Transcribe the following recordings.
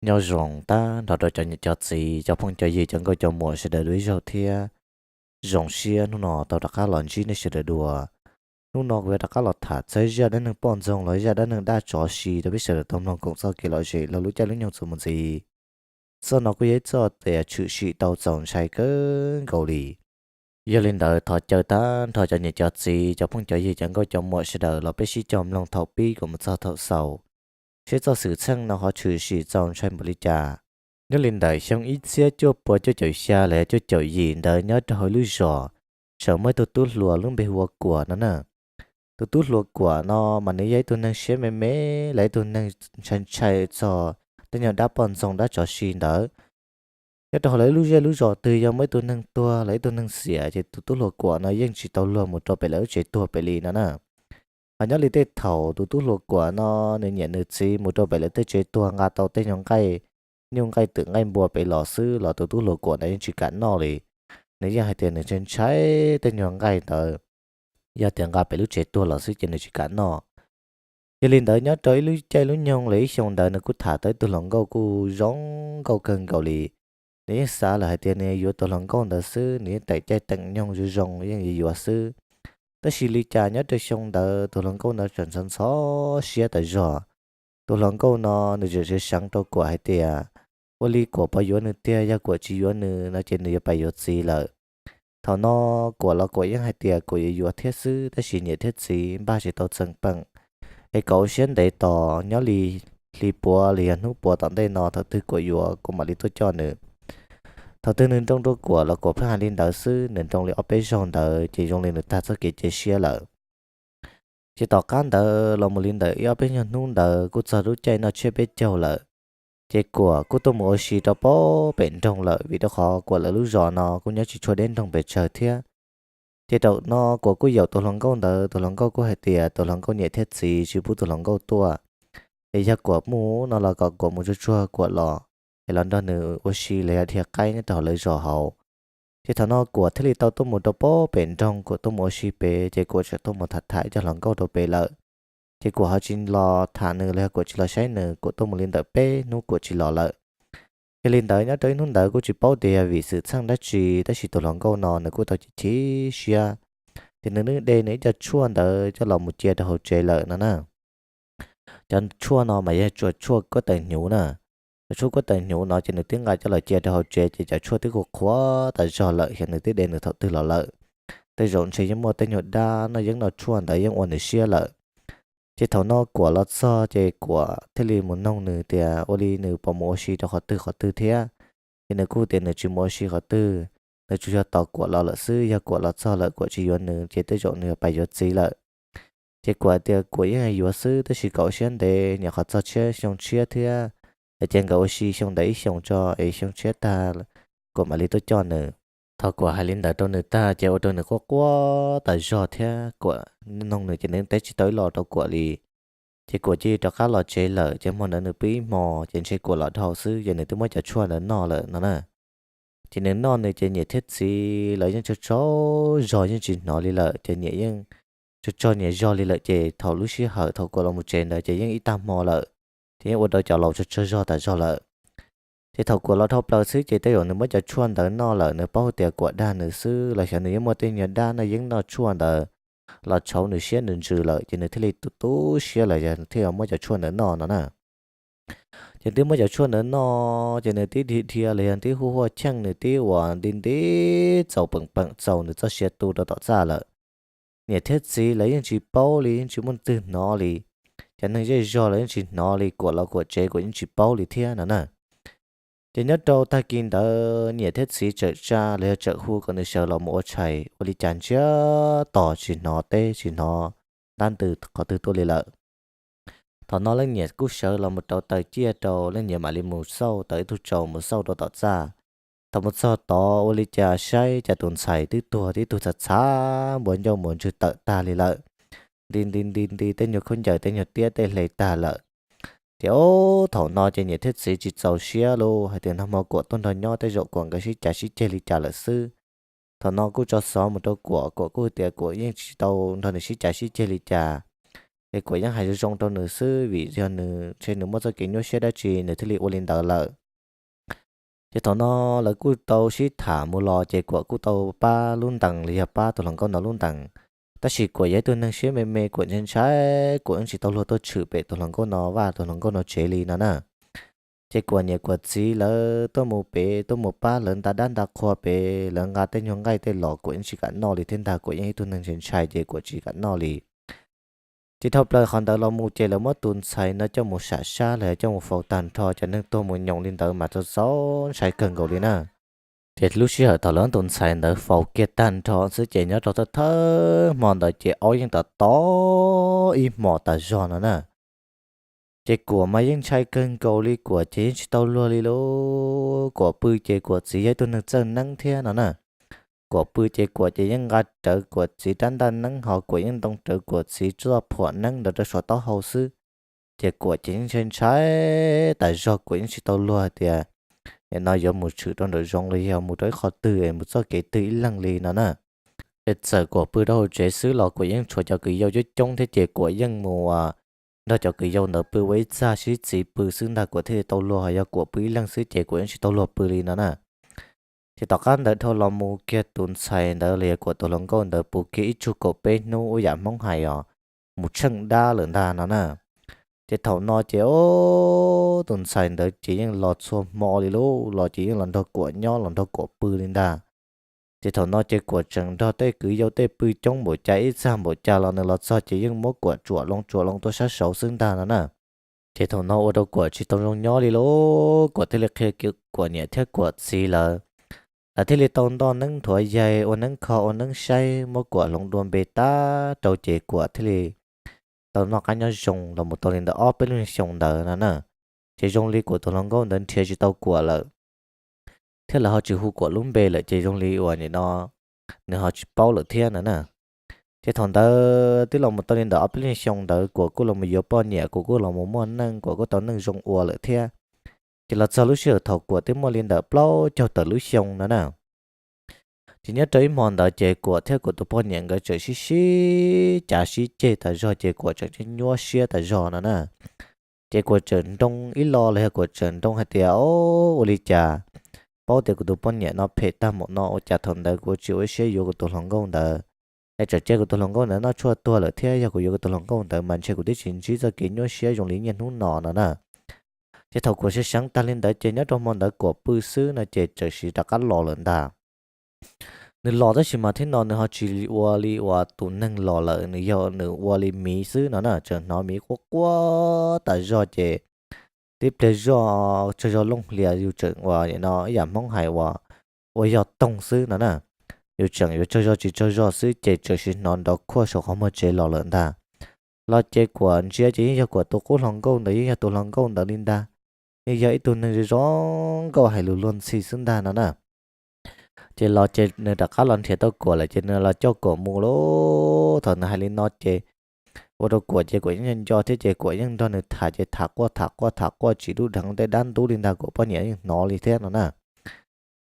Nyob zoo tag nrho rau cov niam cov txiv, cov phooj cov ywg, cov nkauj cov muam sawv daws dua ib zaug thiab. Zoo siab hnub no tau rov qab los ntsib nej sawv daws dua. Hnub no kuv yuav rov qab los tham txog zaj dab neeg poj ntxoog los zaj dab neeg dab tsov si rau peb sawv daws tau mloog koom txoj kev lom zem los lub caij lub nyoog txuas mus ntxiv. Txoj no kuj yog ib txoj tias tshwm sim tau txaus ntshai kawg nkaus li. Yog li ntawd thov caw tag nrho cov niam cov txiv, cov phooj cov ywg, cov nkauj cov muam sawv daws los peb sib cog mloog thaum pib kom mus txog thaum xaus, seb txoj xwm txheej no ho tshwm sim txaus ntshai npaum li cas. Nyob li ntawm xyoo ib txhiab cuaj puas cuaj caum xya los yog cuaj caum yim ntawd nyob rau hauv lub zos, txawm muaj ib tug tub hluas lub npe hu ua Kuam no na. Tus tub hluas Kuam no mas nws yog ib tug neeg siab me me, los ib tug neeg ntshai ntshai txog tej nyuag dab poj ntxoog dab tsov si ntawd. Nyob rau hauv lawv lub zej lub zos twg yog muaj ib tug neeg tuag los ib tug neeg xiam ces tus tub hluas Kuam no yeej tsis tau luag mus rau pem lawv lub tsev tuag pem li no na. Ho nyob li tej thaum tus tub hluas Kuam no nws niam nws txiv mus rau pem lawv tej tsev tuag nqa tau tej nyuag nqaij, nyuj nqaij twm nqaij npua pem los xwb los tus tub hluas Kuam ntawd yeej tsis kam noj li. Nws yeej hais tias nws ntshai ntshai tej nyuag nqaij ntawd, yog tias nqa pem lub tsev tuag los xwb ces nws tsis kam noj. Yog li ntawd nyob rau ib lub caij lub nyoog los ib xyoo ntawd nws kuj tham tau ib tug hluas nkauj kuj zoo nkauj kawg nkaus li. Nws yeej xav lawm hais tias nws yuav tus hluas nkauj ntawd xwb, nws yeej teem caij teem nyoog zoo zoo yeej yuav yuav xwb. Tab sis li cas nyob rau xyoo ntawd tus hluas nkauj ntawd tseem ntxhov ntxhov siab tas zog. Tus hluas nkauj no nws tseem seev seev rau Kuam hais tias, ua li Kuam puas yuav nws tiag, yog Kuam tsis yuav nws no ces nws yuav pais yuav txiv lawm. Thaum no Kuam los Kuam yeej hais tias Kuam yuav yuav thiab xwb, tab sis niam thiab txiv npaj tsis tau txeem peem, es kom ua siab ntev tos nyob li hli puav los yog hnub puav tom ntej no thaum twg Kuam yuav Kuam mam li tuaj coj nws. Thaum twg nws nroo rau Kuam los Kuam pheej hais li ntawd xwb, nws nroo li ob peb zaug ntawd ces zoo li nws tag txoj kev cia siab lawm. Ces tom qab ntawd los mus li ntawm ib ob peb nyuag hnub ntawd kuj txog lub caij noj tsiab peb caug lawm. Ces Kuam kuj tuaj mus ua si rau pem nroog lawm, vim rau qhov Kuam lawv lub zos no kuj nyob tsis tshua deb nroog pes tsawg thiab. Ces thaum no Kuam kuj yaum tus hluas nkauj ntawd, tus hluas nkauj kuj hais tias tus hluas nkauj niam thiab txiv tsis pub tus hluas nkauj tuaj, es yog Kuam mus no los kom Kuam mus tsuag tsuag Kuam los, es los nrog nws ua si los yog dhia qaib nyob rau hauv lawv zos hauv. Ces thaum no Kuam thiaj li tau tuaj mus rau pem nroog, Kuam tuaj mus ua si pem, ces Kuam tseem tuaj mus tham tham ib co hluas nkauj rau pem lawm. Ces Kuam ho tsis los tham nws los yog Kuam tsis los saib nws, Kuam tuaj mus li ntawm peb hnub Kuam tsis los lawm. Yog li ntawd nyob rau ib hnub ntawd kuj tsis paub tias yog vim xwm txheej dab tsi, tab sis tus hluas nkauj no nws kuj tau chim chim siab, ces nws nws de nws ib co tshuaj ntawd coj los mus cia rau hauv tsev lawm no na. Cov tshuaj no mas yog tshuaj kuab taws hnyuv na. Cov tshuaj kuab taws hnyuv no ces nws twb nqa coj los cia rau hauv tsev, ces cov tshuaj twb qhuav qhuav tas zog lawm, xyov nws twb de nws thaum twg los lawm. Tej zaum ntshe yeej muaj tej nyuag dab noj yeeb noj tshuaj ntawd yeej ua nws siab lawm. Ces thaum no Kuam los txog ces Kuam thiaj li mus noog nws tias ua li nws puas mus ua si rau qhov twg qhov twg thiab. Ces nws kuj tias nws tsis mus ua si qhov twg, nws tsuas yog tos Kuam los lawm xwb, yog Kuam los txog lawm Kuam tsis yuav nws ces tej zaum nws yuav pais yuav txiv lawm. Ces Kuam tias Kuam yeej yuav xwb, tab sis kom ua siab ntev, nyuam qhuav txog tshiab xyoo tshiab thiab, es cia nkawd ua si xyoo ntawd ib xyoos tso, es xyoo tshiab tag Kuam mam li tuaj coj nws. Thaum Kuam hais li ntawd rau nws tag ces ua rau nws quaj quaj tas zog thiab Kuam noog nws ces nws teb tsis tau ib los rau Kuam li. Ces Kuam cia li rov qab los tsev lawm, ces hmo ntawd nws pw ib hmo ces ntshe Kuam los dhau xwb ces nws twb muab cov tshuaj ntawd noj lawm no na. Ces nws noj nws ces niam thiab txiv lawv yeej tsaug tsaug zog yeej tsis hnov li lawm, ces niam yeej tsaug tsaug nyias zog li lawm, ces thaum lub sij hawm thaum Kuam los mus tsev ntawd ces yeej ib tag hmo lawm, ces yeej ua rau cov laus tsaug tsaug zog tas zog lawm. Ces thaum Kuam los dhau plaws xwb ces tej zaum nws muab cov tshuaj ntawd noj lawm, nws paub tias Kuam dag nws xwb los xyov nws yeej muaj tej nyuag dab noj yeeb noj tshuaj ntawd los tshauv nws siab nws ntsws lawm, ces nws thiaj li tu tu siab los yog thiaj muab cov tshuaj ntawd noj no na. Ces twb muab cov tshuaj ntawd noj ces nws twb dhia dhia los yog twb huaj huaj cheej, nws twb ua nti nti txaus peem peem txaus nws txoj sia tu rau tom txaj lawm. Niam thiab txiv lawv yeej tsis paub li, yeej tsis muaj twg hnov li. Cov neeg zej zog los yeej tsis hnov li, Kuam los Kuam tsev Kuam yeej tsis paub li thiab no na. Ces nyob rau tag kis ntawd niam thiab txiv txawm tsa los yog txawm hu kom nws sawv los mus ua tshais, ua li cas ntsiag to tsis hnov teb tsis hnov ntab ntws qhov twg tuaj li lawm. Thaum no leej niam kuj sawv los mus rauv taws ciaj rau, leej niam mam li mus xauj tau ib tug tsaus mus xauj rau tom txaj. Thaum mus txog tod ua li cas saib cas tus ntxhais twb tuag tib tug txhav txhav npua ncauj npua ntswg tawm tag li lawm. Nti nti nti nti tej nyuag khaub ncaws tej nyuag tiab tej hle tag lawm. Ces ob thaum no ces niam thiab txiv tsis txaus siab lauj, hais tias nag hmo Kuam tuaj nrog nyob tej zaum Kuam nkawd sib cav sib ceg li cas lawm xwb. Thaum no kuj tso xov mus rau Kuam, Kuam kuj tias Kuam yeej tsis tau nrog nws sib cav sib ceg li cas. Es Kuam yeej hais zoo zoo rau nws xwb vim yog nws ntshe nws muaj txoj kev nyuaj siab dab tsi nws thiaj li ua li ntawd lawm. Ces thaum no lawv kuj tau sib tham mus los ces Kuam kuj tau pab lub ntees los yog pab tus hluas nkauj no lub ntees. Tab sis Kuam yog ib tug neeg siab me me, Kuam ntshai ntshai, Kuam yeej tsis tau luag tuaj tshwm pem tus hluas nkauj no vaj tus hluas nkauj no tsev li no na. Ces Kuam niam Kuam txiv lawv tuaj mus pem tuaj mus pab lawv nta dab nta qhua pem, lawv nqa tej nyuag nqaij tej los Kuam yeej tsis kam noj li thiab ntag. Kuam yeej ib tug neeg ntshai ntshai ces Kuam tsis kam noj li. Ces dhau plaws qhov ntawd los mus ces lawv muab tus ntxhais no coj mus sam sab los yog coj mus faus tag nrho, cov neeg tuag mus nyoos li ntawd mas txaus txaus ntshai kawg nkaus li na. Ces lub sij hawm thaum lawv muab tus ntxhais ntawd faus kiag tag nrho xwb ces nyob rau thawj thawj hmo ntawd ces aub yeej tom tom ib hmos tas zog no na. Ces Kuam mas yeej ntshai kawg nkaus li, Kuam ces yeej tsis tau luag li lauj. Kuam pw ces Kuam txiv yog ib tug neeg txawj neeb thiab no na. Kuam pw ces Kuam ces yeej nqa rawv Kuam txiv rab ntaj neeb, ho Kuam yeej ntoo rawv Kuam txiv txoj phuam neeb ntawd rau saum taub hau xwb. Ces Kuam ces yeej ntshai ntshai tas zog, Kuam yeej tsis tau luag hais tias nim no yuav mus tshwm rau nraum zoov los yog mus rau ib qho twg es mus txoj kev twg ib leeg li no na. Ces txawm Kuam pw rau hauv tsev xwb los Kuam yeej tshuav cov kwv yau coob coob thiab ces Kuam yeej mus nrog cov kwv yau ntawd pw ua ib txaj sib txiv pw xwb ntag, Kuam thiaj li tau luag. Ho yog Kuam pw ib leeg xwb ces Kuam yeej tsis tau luag pw li no na. Ces tom qab ntawd dhau los mus kiag tus ntxhais ntawd los yog Kuam tus hluas nkauj ntawd puv kiag ib tsug kaum peb hnub ua yam Hmoob hais os, mus tsheej dab lawm ntag no na. Ces thaum no ces tus ntxhais ntawd ces yeej los txhua hmo li lauj, los ces yeej los nrog Kuam nyob los nrog Kuam pw li ntag. Ces thaum no ces Kuam tseem nrog tej kwv yau tej pw coob npaum cas ib txaj npaum cas los nws los txog ces yeej muab Kuam tsuam loo tsuam loo tuaj sab saud xwb ntag no na. Ces thaum no ua rau Kuam tsis tau zoo nyob li lauj, Kuam thiaj li qhia Kuam niam thiab Kuam txiv lawv. Lawv thiaj li tau ntoj neeb nthuav yaig ua neeb kho ua neeb saib muab Kuam hloov dua npe tag rau ces Kuam thiaj li tau noj qab nyob zoo los mus tau li ntawm ob peb lub xyoo ntawd no na. Ces zoo li Kuam tus hluas nkauj ntawd nrhiav tsis tau Kuam lawm thiab lawv ho tsis hu Kuam lub npe lawm ces zoo li uas nim no nws ho tsis paub lawm thiab no na. Ces thaum ntawd twb los mus tau li ntawm ob peb lub xyoo ntawd Kuam kuj los mus yuav poj niam, Kuam kuj los mus muaj neej, Kuam kuj tau neej zoo ua lawm thiab. Ces los txog lub sij hawm thaum Kuam twb muaj li ntawm plaub caug tawm lub xyoo no na. Ces nyob rau ib hmo ntawd ces Kuam thiab Kuam tus poj niam nkawd tseem sib sib cav sib ceg tas zog ces Kuam tseem nyuaj siab tas zog no na. Ces Kuam tseem nroo ib lo los yog Kuam tseem nroo hais tias, o, ua li cas paub tias kuv tus poj niam no phem tag npaum no ua cas thaum ntawd kuv tsis ua ib siab yuav kuv tus hluas nkauj ntawd, es tseem cia kuv tus hluas nkauj ntawd noj tshuaj tuag lawm thiab, yog kuv yuav kuv tus hluas nkauj ntawd mas ntshe kuv twb tsis ntsib txoj kev nyuaj siab zoo li niaj hnub no no na. Ces thaum Kuam sib seev tag li ntawd ces nyob rau hmo ntawd Kuam pw xwb no ces txawm sis rov qab los lawm ntag. Nws los tab sis mas thiab no nws ho tsis ua li uas tus neeg los lawm, nws yog nws ua li miv xwb no na, tseem hnov miv quaj quaj tas zog ces tib pliag zoj tsawg zog looj hlias yus tseem uas no ib yam Hmoob hais uas ua yog toog xwb no na. Yus tseem yuav tsawg zog tsis tsawg zog xwb ces txawm sis hnov nrov khuaj saum qhov muag tsev los lawm ntag. Los ces Kuam ntsia ces yeej yog Kuam tus qub hluas nkauj ntawd, yeej yog tus hluas nkauj ntawd li ntag. Yeej yog ib tug neeg zoo zoo nkauj hais lus luag ntxhi xwb ntag no na. Ces los ces nws rov qab los nrhiav tau Kuam lawm ces nws los coj Kuam mus lauj. Thaum nws hais li no ces ua rau Kuam ces Kuam yeej nco nco thiab ces Kuam yeej nrog nws tham ces tham quaj tham quaj tham quaj tsis dub dheev tej dab ntub li ntag, Kuam poj niam yeej hnov li thiab no na.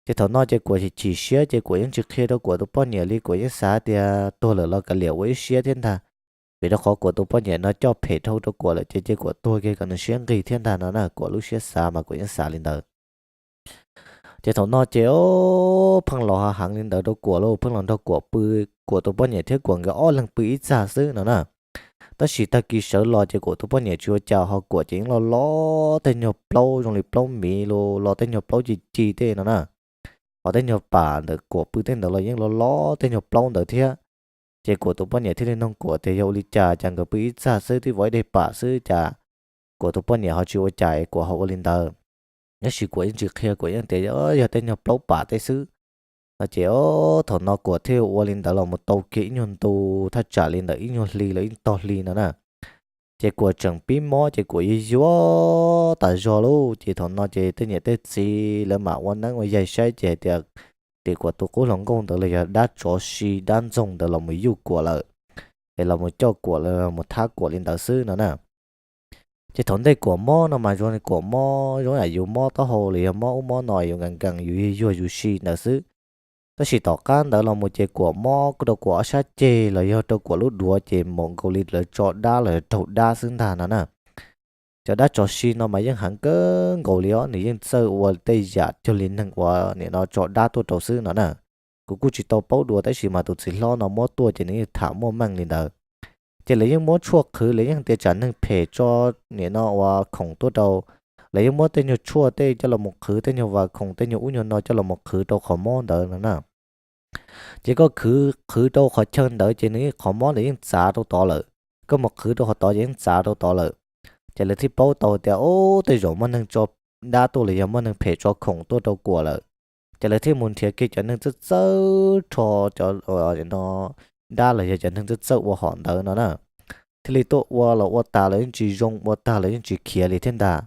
Ces thaum no ces Kuam chim siab ces Kuam yeej tsis qhia rau Kuam tus poj niam li, Kuam yeej xav tias tuag lawm los kav liam ua ib siab thiab ntag. Vim rau qhov Kuam tus poj niam no coj phem dhau rau Kuam lawm ces cia Kuam tuag kiag kom nws siab nqig thiab ntag no na, Kuam lub siab xav mas Kuam yeej xav li ntawd. Ces thaum no ces pheej los hav heev li ntawd rau Kuam lauj, pheej los nrog Kuam pw, Kuam tus poj niam thiab Kuam nkawd ob leeg pw ib txaj xwb no na. Tab sis tag kis sawv los ces Kuam tus poj niam tsis ua cas ho Kuam ces yeej loj loj tej nyuag plaub zoo li plaub miv los, loj tej nyuag plaub ci ci tej no na. Ho tej nyuag pam ntawm Kuam pw tej ntawd los yeej loj loj tej nyuag plaub ntawd thiab. Ces Kuam tus poj niam thiaj li nug Kuam tias yog ua li cas, cas nkawd pw ib txaj xwb twb vov ib daig pam xwb cas Kuam tus poj niam ho tsis ua cas es Kuam ho ua li ntawd. Tab sis Kuam yeej tsis qhia, Kuam yeej tias yog tej nyuag plaub pam tej xwb no ces thaum no Kuam thiaj ua li ntawd los mus tau kiag ib nyuag ntu, thaj tsam li ntawm ib nyuag hli los ib tog hli no na. Ces Kuam tseem pib mob ces Kuam yuag yuag tas zog lauj. Ces thaum no ces tej niam tej txiv lawv mam ua neeb ua yaig saib ces hais tias tim Kuam tus qub hluas nkauj ntawd los yog dab tsov si dab ntxoog ntawd los mus yuj Kuam lawm, es los mus coj Kuam los mus thab Kuam li ntawd xwb no na. Ces thaum ntej Kuam mob no mas zoo Kuam mob zoo yam yus mob taub hau los yog mob ub mob no, yus nkees nkees yus yuag yuag yus si ntawd xwb. Tab sis tom qab ntawd los mus ces Kuam mob kuj rau Kuam ob sab ceg los yog rau Kuam lub duav ces npaum nkaus li lawv tso dab los yog raug dab xwb ntag no na. Cov dab tsov si no mas yeej heev kawg nkaus li os, nws yeej txawj ua tej yam cuag li neeg uas nim no tso dab tuaj rau xwb no na. Kuv kuj tsis tau paub dua tab sis mas tus txiv hlob no muab tuaj ces nws yeej tham muaj meej li ntawd. Ces lawv yeej muab tshuaj qhwv, lawv yeej tias tsam neeg phem tso nim no uas khoom tuaj rau, lawv yeej muab tej nyuag tshuaj tej coj los mus qhwv, tej nyuag vas khoom tej nyuag ub nyuag no coj los mus qhwv rau qhov mob ntawd no na. Ces koj khwv qhwv rau qhov chaw ntawd ces nws qhov mob ntawd yeej txav rau tod lawm, koj mus qhwv rau qhov tod ces yeej txav rau tod lawm. Ces lawv thiaj paub tau tias, o, tej zaum muaj neeg tso dab tuaj los yog muaj neeg phem tso khoom tuaj rau Kuam lawm. Ces lawv thiaj mus nrhiav kiag cov neeg txawj txawj rho cov dab los yog cov neeg txawj txawj ua hom ntawd no na. Thiaj li tuaj ua los ua tas los yeej tsis zoo, ua tag los yeej tsis khiav li thiab ntag.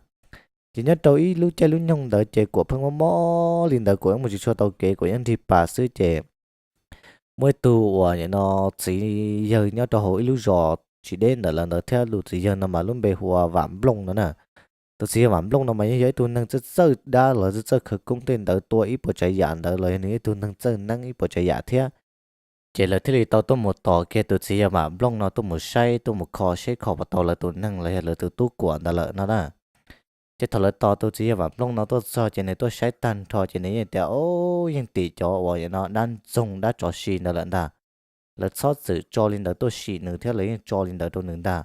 Ces nyob rau ib lub caij lub nyoog ntawd ces Kuam pheej mob mob li ntawd, Kuam yeej mus tsis tshua tau kev, Kuam yeej nrig pas xwb ces muaj ib tug uas nim no txiv yawg nyob rau hauv ib lub zos tsis deb ntawm lawv ntawd thiab, tus txiv yawg no mas lub npe hu ua Vam Nplooj no na. Tus txiv yawg Vam Nplooj no mas yeej yog ib tug neeg txawj txawj dab los txawj txawj khawv koob tej ntawd, tua ib puas tsav yam ntawd los yog nws ib tug neeg txawj neeb ib puas tsav yam thiab. Ces lawv thiaj li tau tuaj mus tos kiag tus txiv yawg Vam Nplooj no tuaj mus saib, tuaj mus kho seb kho puas tau lawv tus neeg los yog lawv tus tub Kuam ntawd lawm no na. Ces thaum lawv tos tus txiv yawg Vam Nplooj no tuaj txog ces nws tuaj saib tag nrho ces nws yeej tias, o, yeej tim cov uas nim no dab ntxoog dab tsov si ntawd lawm ntag. Lawv txhob txwm tso li ntawd tuaj sim nws thiab, lawv yeej tso li ntawd rau nws ntag.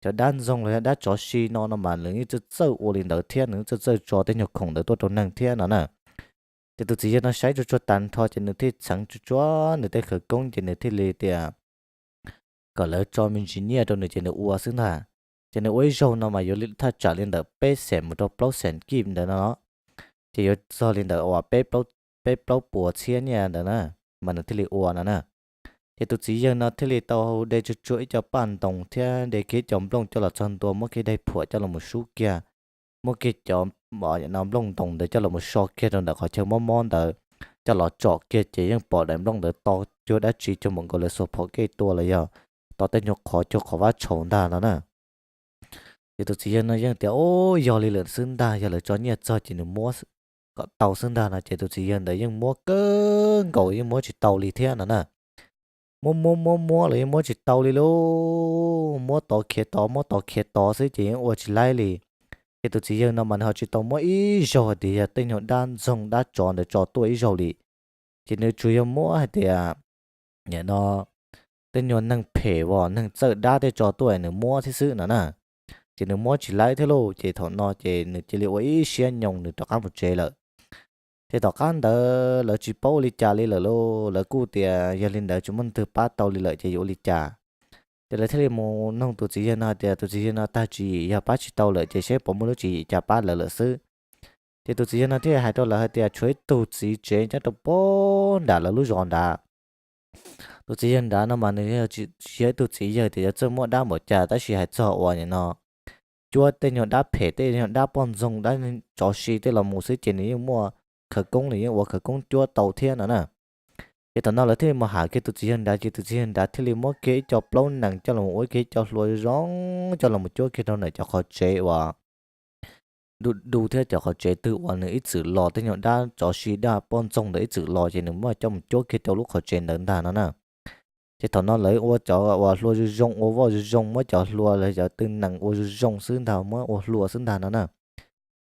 Cov dab ntxoog los yog dab tsov si no no mas nws yeej txawj txawj ua li ntawd thiab, nws yeej txawj txawj tso tej nyuag khoom ntawd tuaj rau neeg thiab no na. Ces tus txiv yawg no saib tsuag tsuag tag nrho ces nws thiaj txheev tsuag tsuag nws tej khawv koob ces nws thiaj li tias kom lawv tso me ntsis nyiaj rau nws ces nws ua xwb ntag. Ces nws ua ib zaug no mas yuav thaj tsam li ntawm peb xees mus rau plaub xees kib ntawd no. Ces yuav txog li ntawm uas peb plaub puas txhiab nyiaj ntawd na, mas nws thiaj li ua no na. Ces tus txiv yawg no thiaj li tau de tsuag tsuag ib co paj ntoos thiab de kiag ib co nplooj coj los txog ntua, muab kiag daim phuam coj los mus sub kiag, muab kiag cov nplooj ntoos ntawd coj los mus so kiag rau ntawm qhov chaw mob mob ntawd, coj los tsom kiag ces yeej pom daim nplooj ntawd to cuag dab tsi cuag npaum nkaus lawv xuas phom kej tua los yog to tej nyuag qhov cuag qhov vab tshaus ntag no na. Ces tus txiv yawg no yeej tias, o, yog li lawm xwb ntag, yog lawv tso nyiaj txog ces nws muab kom tau xwb ntag no. Ces tus txiv yawg ntawd yeej muab kawg nkaus yeej muab tsis tau li thiab no na. Muab muab muab muab los yeej muab tsis tau li lauj, muab tod khiav tod, muab tod khiav tod xwb ces yeej ua tsis laib li. Ces tus txiv yawg no mas nws ho tsis tau muab ib zaug hais tias yog tej nyuag dab ntxoog dab tsov ntawd tso tuaj ib zaug li. Ces nws tsuas yog muab hais tias nim no tej nyuag neeg phem uas neeg txawj dab tej tso tuaj nws muab thiab xwb no na. Ces nws muab tsis laib thiab lauj, ces thaum no ces nws cia li ua ib siab nyoos nws rov qab mus tsev lawm. Ces tom qab ntawd lawv tsis paub ua li cas li lawm lauj, lawv kuj tias yog li ntawd tsis muaj leej twg pab tau li lawm ces yuav ua li cas. Ces lawv thiaj li mus noog tus txiv yawg no tias tus txiv yawg no tag tswv yim, yog pab tsis tau lawm ces seb puas muaj lub tswv yim cas pab lawv lawm xwb. Ces tus txiv yawg no thiaj hais rau lawv hais tias tshuav ib tug txiv tsev nyob rau pem nram lawv lub zos nrad. Tus txiv yawg nrad no mas nws yog ib tug txiv yawg tias yuav txawj muaj dab npaum cas tab sis hais txog uas nim no cuab tej nyuag dab phem tej nyuag dab poj ntxoog dab tsov si tej los mus xwb ces nws yeej muaj khawv koob, nws yeej ua khawv koob cuab tau thiab no na. Ces thaum no lawv thiaj li mus ham kiag tus txiv yawg nrad ces tus txiv yawg nrad thiaj li muab kiag ib co plaub nees coj los ua kiag ib co hlua zoo coj los cuab kiag rau ntawm cov qhov tsev uas du du thiab cov qhov tsev twg uas nws ib txwm los tej nyuag dab tsov si dab poj ntxoog ntawd ib txwm los ces nws muab coj mus cuab kiag rau lub qhov tsev ntawd ntag no na. Ces thaum no lawv ua cov uas hlua zoo zoo ua voj zoo zoo, muab cov hlua los cov tw nees ua zoo zoo xwb ntag, muab ua hlua xwb ntag no na.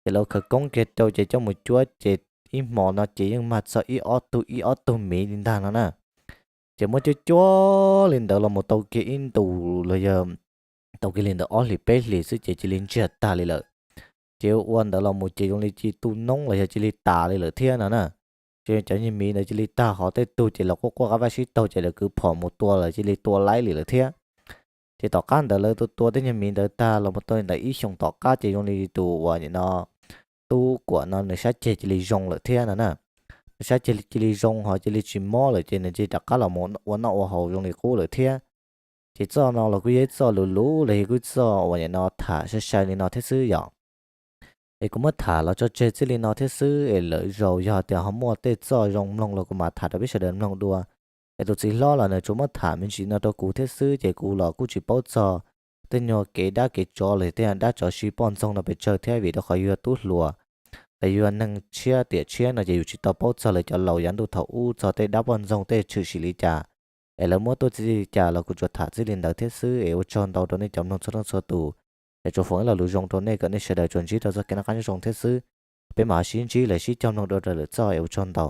Ces lawv khawv koob kiag rau ces coj mus cuab ces ib hmo no ces yeej mag txog ib ob tug ib ob tug miv li ntag no na. Ces muab cuab cuab li ntawd los mus tau kiag ib ntus los yog tau kiag li ntawm ob hlis peb hlis xwb ces cia li ntsiag tag li lawm. Ces ua ntawd los mus ces zoo li cia li tu noob los yog cia li tas li lawm thiab no na. Ces cov nyuag miv ntawd cia li tag, hos tej tug ces lawv quaj quaj qab vaj sib taug ces lawv kwv phom mus tua lawm cia li tua laib li lawm thiab. Ces tom qab ntawd lawv tua tua tej nyuag miv ntawd tag los mus tau li ntawm ib xyoos tom qab ces zoo li tus uas nim no tub Kuam no nws sab ceg cia li zoo lawm thiab no na. Nws sab ceg cia li zoo hos cia li tsis mob lawm ces nws cia li rov qab los ua noj ua haus zoo li qub lawm thiab. Ces txoj no los kuj yog ib txoj luv luv los yog kuj txoj uas nim no tham sai sai li no thiab xwb yom. Es kuv muab tham los tso tseg txij li no thiab xwb es lwm zaus yog tias ho muaj tej txoj zoo mloog los kuv mam tham rau peb sawv daws mloog dua. Es tus txiv hlob los nws tsuas muab tham me ntsis no rau kuv thiab xwb ces kuv los kuj tsis paub txog tej nyuag kev dab kev tsov los tej dab tsov si poj ntxoog no pes tsawg thiab vim rau qhov yog tub hluas Lawv yuav neeg tshiab tiam tshiab no ces yus tsis tau paub txog lawv cov laus yav ntuj thaum ub txog tej dab poj ntxoog tej tshwm sim li cas, es lawv muab tuaj txij li cas los kuv tsuas tham txij li ntawd thiab xwb. Es ua tsaug ntau rau nej cov mloog txhua leej txhua tus, es tsuas foom ib lo lus zoo rau nej kom nej sawv daws tsuas ntsib rau txoj kev noj qab nyob zoo thiab xwb. Peb mam ho sib ntsib los sib cog mloog dua rau lwm txoj, es ua tsaug ntau.